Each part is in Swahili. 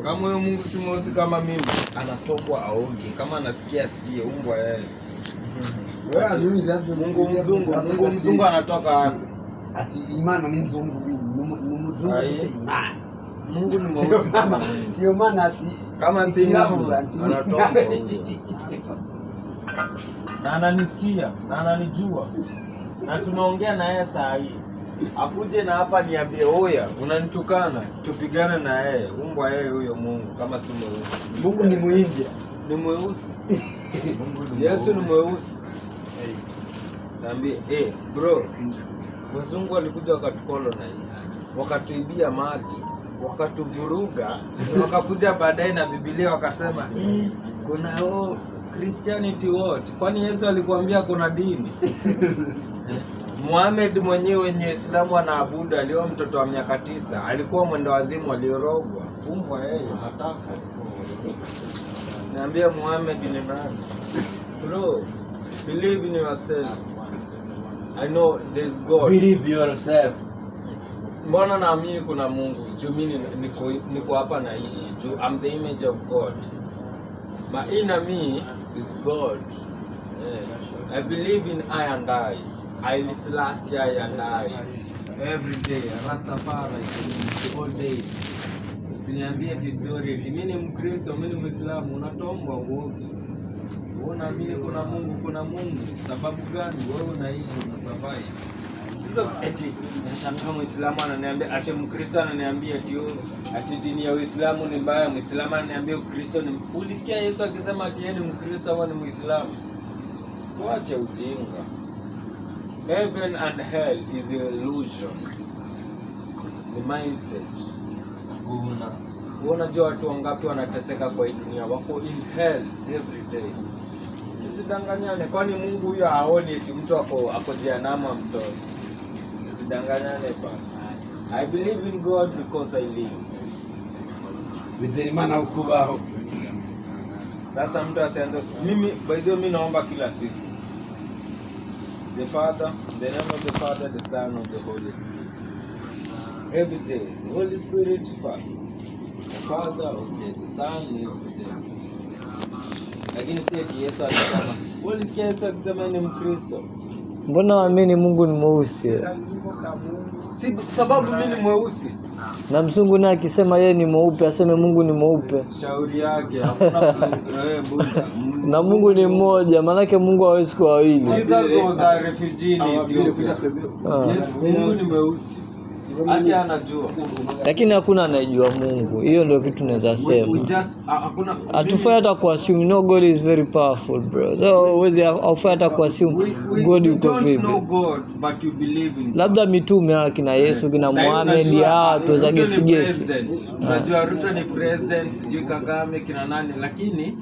Kama huyo Mungu si mweusi kama mimi, anatombwa aoge. Kama anasikia asikie, umbwa yeye. Mungu mzungu, Mungu mzungu anatoka wapi? Ati Imana ni nzungu, ni umuzungu. Aye. Ufite Imana. Mungu ni mweusi kama mimi. Ndiyo maana ati Kama si Mungu, ikirabura, ati anatombwa huyo. Na ananisikia na ananijua na tunaongea na yeye saa hii. Akuje na hapa niambie, "Oya, unanitukana," tupigane na yeye. Umbwa yeye huyo Mungu kama si mweusi. Mungu ni Muindia. Ni mweusi. Yesu ni mweusi. Niambie, bro, wazungu walikuja wakatucolonize, wakatuibia mali, wakatuvuruga, wakakuja baadaye na Biblia wakasema, kuna, oh, Christianity what? Kwani Yesu alikuambia kuna dini? Muhammad mwenyewe wenye Islamu anaabudu alioa mtoto wa miaka 9, alikuwa mwenda wazimu aliorogwa. Umbwa yeye, mataka. Niambia Muhammad ni nani? Bro, believe in yourself. I know there's God. Believe yourself. Mbona naamini kuna Mungu? Juu mimi niko hapa naishi. Juu I'm the image of God. My inner me is God. Yeah. I believe in I and I. I Selassie I and I. Every day. Rastafari all day. Usiniambie ati story ati mimi ni Mkristo, mimi ni Muislamu, unatombwa uoge. Wewe unaamini kuna Mungu, kuna Mungu. Sababu gani wewe unaishi una survive? Hizo eti nashangaa Muislamu ananiambia ati Mkristo ananiambia ati, oh, ati dini ya Uislamu ni mbaya, Muislamu ananiambia Ukristo ni. Ulisikia Yesu akisema ati yeye ni Mkristo ama ni Muislamu? Tuache ujinga. Heaven and hell is illusion. Ni mindset. Kuna Wewe unajua watu wangapi wanateseka kwa hii dunia, wako in hell every day. Tusidanganyane, kwani Mungu huyo haoni eti mtu ako jehanamu amtoe? Tusidanganyane basi. I believe in God because I live. Wizera Imana ukubaho. Sasa mtu asianze, mimi, by the way, mimi naomba kila siku. The Father, in the name of the Father, the Son of the Holy Spirit. Every day, the Holy Spirit first. The Father, okay, the Son every day. Lakini si eti Yesu alisema. Wewe ulisikia Yesu akisema ni Mkristo? Mbona waamini Mungu ni mweusi? Si sababu mimi ni mweusi. Na mzungu naye akisema yeye ni mweupe, aseme Mungu ni mweupe. Shauri yake, hakuna Buddha. Na Mungu ni mmoja, maanake Mungu hawezi kuwa wawili. Jesus was a refugee in Ethiopia. Ah. Yes, Mungu ni mweusi. Acha anajua. Lakini hakuna anayejua Mungu. Hiyo ndio kitu naweza We sema. just hakuna. Hatufai hata kuassume. No, God is very powerful, bro. So huwezi, haufai hata kuassume God We yuko don't vipi. Know God but we believe in God. Labda mitume hawa kina Yesu, kina Sasa hivi Muhammad, unajua, hawa tuweza Ruto ni gesi gesi. president. Tunajua Ruto ni president, sijui Kagame kina nani, lakini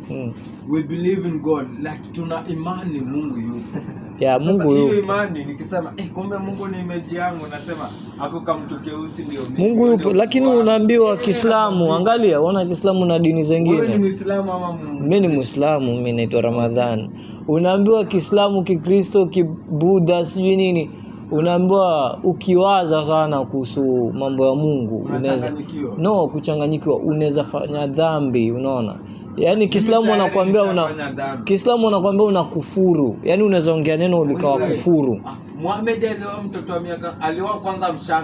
we believe in God, like tuna imani Mungu yupo. Ya Sasa Mungu hiyo yupo. imani nikisema, kumbe Mungu ni image yangu, nasema ako kama mtu keusi ndio mimi. Mungu yupo, Ndio lakini wangu. unaambiwa Kiislamu, angalia, unaona Kiislamu na dini Wewe ni zingine. Muislamu ama Mimi ni Muislamu, mimi naitwa Ramadhan. Unaambiwa Kiislamu, Kikristo, Kibudha, sijui nini, unaambiwa ukiwaza sana kuhusu mambo ya Mungu unaweza Unachanganyikiwa. No, kuchanganyikiwa, unaweza fanya dhambi, unaona? Yaani Kiislamu Tayari wanakuambia una nishafanya dhambi. Kiislamu wanakuambia una kufuru, yaani unaweza ongea neno likawa Wewe. kufuru. Ah, Muhammad alioa mtoto wa miaka, alioa kwanza mshanga.